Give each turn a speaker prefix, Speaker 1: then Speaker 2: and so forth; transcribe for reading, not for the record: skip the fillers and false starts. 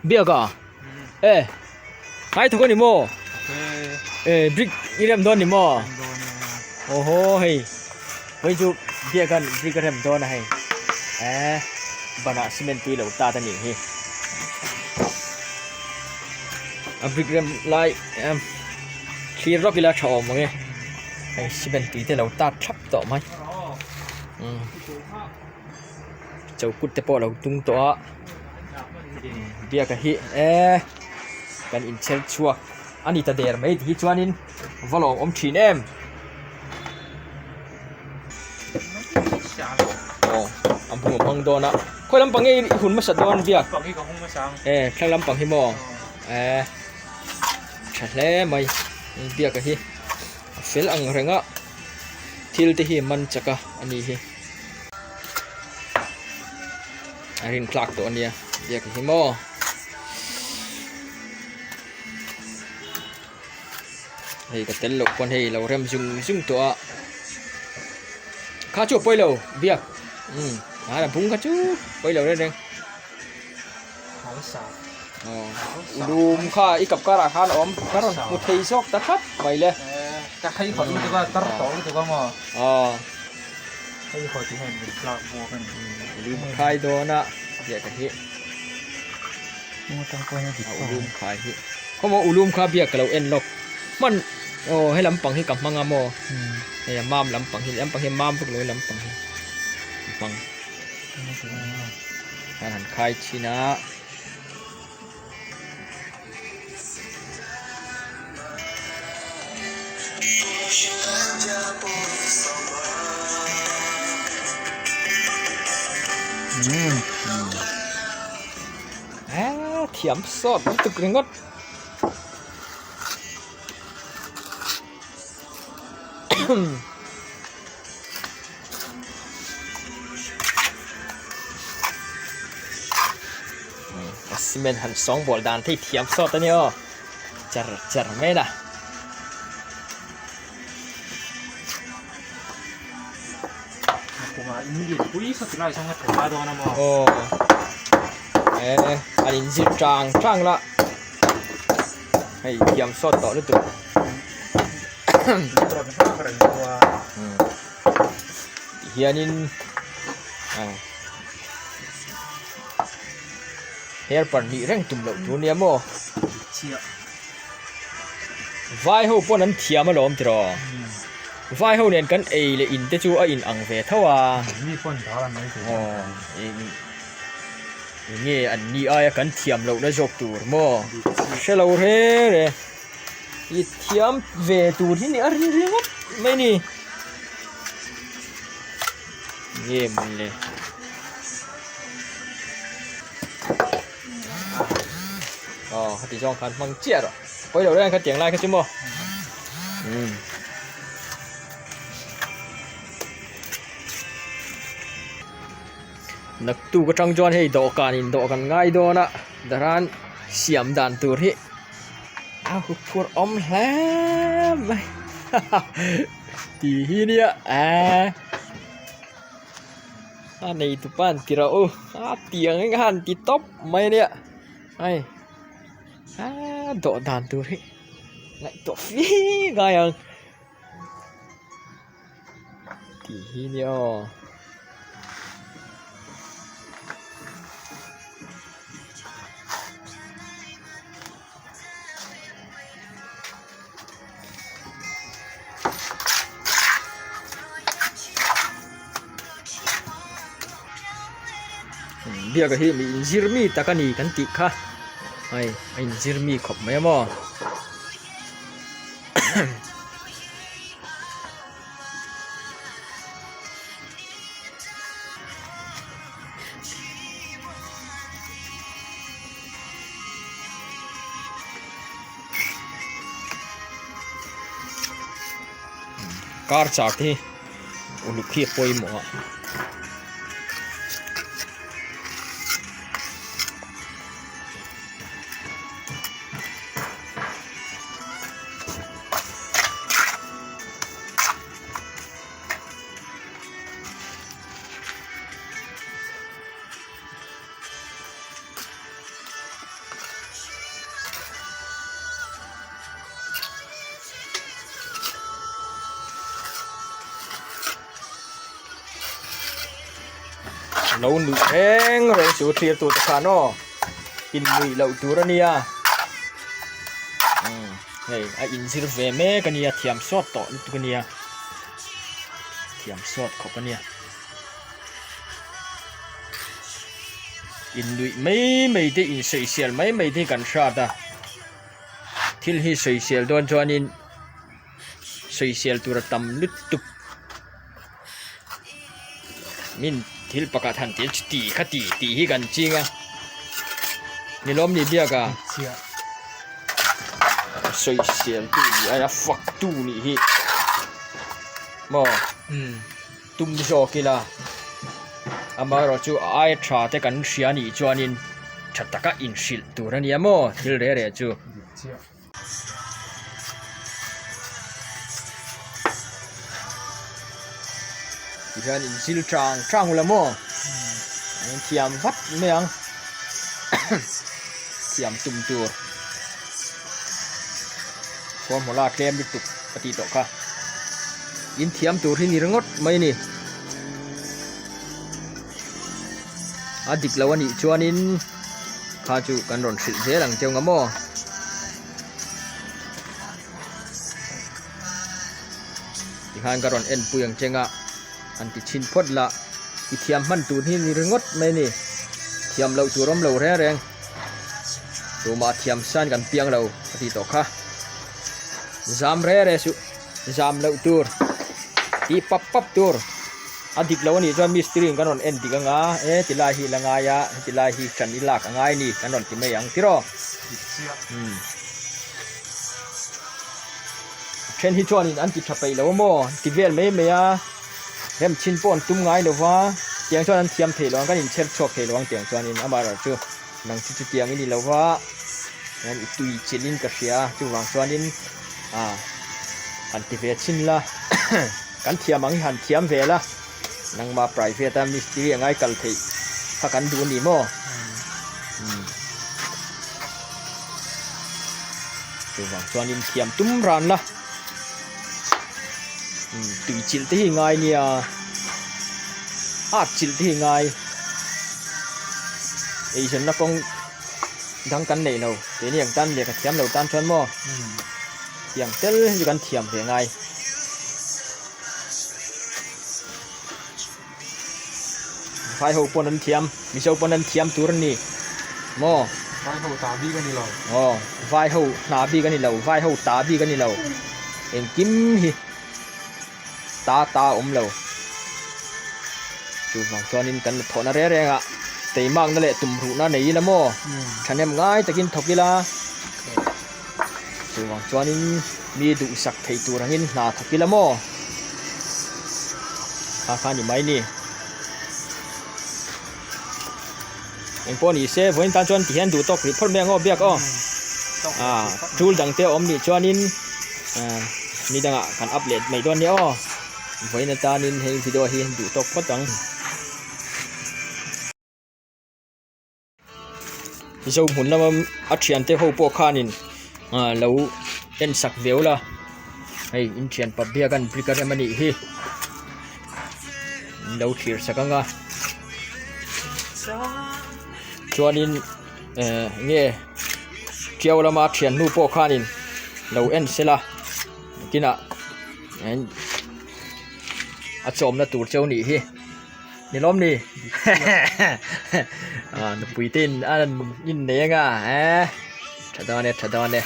Speaker 1: Biaka e ngai thawk a ni maw e brick i rem dawn ni maw aw haw hei vawiin chu biaka'n brick a rem dawn a hei eh banah cement tui lo tat a nih hi a brick rem lai em thlir rawk ila tha awm ang e hei cement tui te lo tat thlap tawh mai umm. Chokut te pawh a lo tung tawh a biaka hi eee kan inchher chhuak a ni ta der mai tih hi chuanin va lawmawm thin em aw a hmu hmang dawn a khawi lampang nge i hun hmasa dawn biak e thlang lampang hi maw eee tha hle mai biaka hi a fel ang reng a thil te hi man chak a a ni hi. A rin tlak tawh ania biak hi maw hei ka tel loh pawn hei lo rem zung zung tawh a kha chu a pawi lo biak umm a bung kha chu pawi lo reng reng lum kha i kap karah khan a awm ka rawn hmu thei zawk ta thlap mai le
Speaker 2: ka hei hawt lutuk a tar tawh lutuk a maw
Speaker 1: aw
Speaker 2: hei hawt hi hei tlak buak a ni
Speaker 1: lum khai dawn a ziah ka hi
Speaker 2: atang pawh hian dik
Speaker 1: ulum khai hi khawmaw ulum kha biak ka lo en lawk hman aw he lampang hi ka hmang a maw hei a mam lampang hi lampang hi mam vak lo lampang hi hmang An han khai thin a. Eee thiam sawt lutuk ringawt. Cement han sawngbawl dan te hi thiam sawt a nia aw char char mai a aw eh an inzir tang tang la hei thiam sawt tawh lutuk. Tihianin her pahnih reng tum loh tur nia maw vai ho pawn an thiam alawm tiraw vai ho nen kan ei leh in te chu a in ang ve tho a enge an ni aia kan thiam lohna zawk tur maw hre lo re re. I thiam ve tur hi ni a ring ringawt mai ni nge mawle aw heti zawng khan hmang chiah rawh pawi lo reng kha tiang lai kha chu maw umm. Naktuk atang chuan hei dawhkan in dawhkan ngai dawn a daran siam dan tur hi. A huphurh awm hle mai tih hi nia eee a nei tu pa an ti rauh u a tiang eng kha an ti tawp mai ania hei aa dawh dan tur hi ngaihtuah fii ngai ang tih hi nia aw. Biaka hi mi inzir mi tak a ni kan tih kha hei a inzir mi khawp mai a maw. Car char te hi uluk hi a pawimawh a. Lo nuih reng reng chu thlir tute khan aw in nuih loh tur a nia umm hei a inzir ve mek a nia thiam sawt tawh lutuk a nia thiam sawt khawp a nia in nuih mai mai te insawisel mai mai te hi kan hrat a thil hi sawisel dawn chuanin sawisel tur a tam lutuk. Min thil pakhat han tih chu ti kha ti tih hi kan ching a ni lawm ni biak a sawisel tu nih aia fak tu nih hi maw tum zawk ila amaherawh chu a aia tha te kan hria nih chuanin tha taka inhrilh tur a nia maw thil reh reh chu. Tihian in zil tang tang ula maw an thiam vat mai ang thiam tum tur formula tlem lutuk a tih tawh kha in thiam tur hi ni ringawt mai a ni a dik lo a nih chuanin kha chu kan rawn hrilh zel ang cheu nga maw. Tikhan ka rawn enpui ang cheng a, han ti chhin phawt la, i thiam hman tur hi ni ringawt mai a ni, thiam loh tur awm lo reng reng, tumah thiam san kan piang lo a tih tawh kha, zam re re suh, zam loh tur, tih pap pap tur, a dik lo a nih chuan mistiri in kan rawn en dik anga, e tilai hi la ngai a, hetilai hi ṭan i lak a ngai a ni kan rawn ti mai ang tiraw. Umm. Then hi chuanin an ti tha peih lo a maw ti vel mai mai a rem chin pawh an tum ngai lo va tiang chuan an thiam theih lo ang kan inchher chhuak thei lo ang tiang chuanin amaherawh chu nang chu chutiang i ni lo va hian i tui chilh in ka hria chuvang chuanin ah han ti ve chhin la kan thiam ang hi han thiam ve la nangmah private a mistiri a ngai kal theih kha kan duh a ni maw umm. Chuvang chuanin thiam tum ran la umm tui chilh te hi ngai nia at chilh te hi ngai eizawnna kawng dang kan neih lo keini ang tan lehkha thiam lo tan chuan maw tiang tel hi chu kan thiam ve ngai. Vai ho pawn an thiam, Mizo pawn an thiam tur a ni maw?
Speaker 2: Vai ho ta bik a ni lo.
Speaker 1: Aw, vai ho hna bik a ni lo, vai ho ta bik a ni lo. Engkim hi ta ta a awm lo. Chuvang chuanin kan la thawhna reng reng a, teimakna leh tumruhna nei ila maw? Thahnem ngai takin thawk ila. Chuvang chuanin mi duhsak theih tur angin hna thawk ila maw? Kha kha a ni mai ni. Engpawh ni se vawiin tan chuan tihian duh tawk rih phawt mai ang aw biak aw. Ah tul dang te a awm nih chuanin ah mi dangah kan up leh mai dawn nia aw. Vawiin atanin heng video hi duh tawk phawt ang. Zo hmun lama a thiante ho pawh khanin ah lo en sak viau la hei in thian pa biak an brick a rem a nih hi an lo thlir sak ang a chuanin eh nge tiau lama a thiannu pawh khanin lo en sela kinah a chawmna tur cheu nih hi. Ni lawm ni nupui te in an innei anga eh tha dawn e tha dawn e.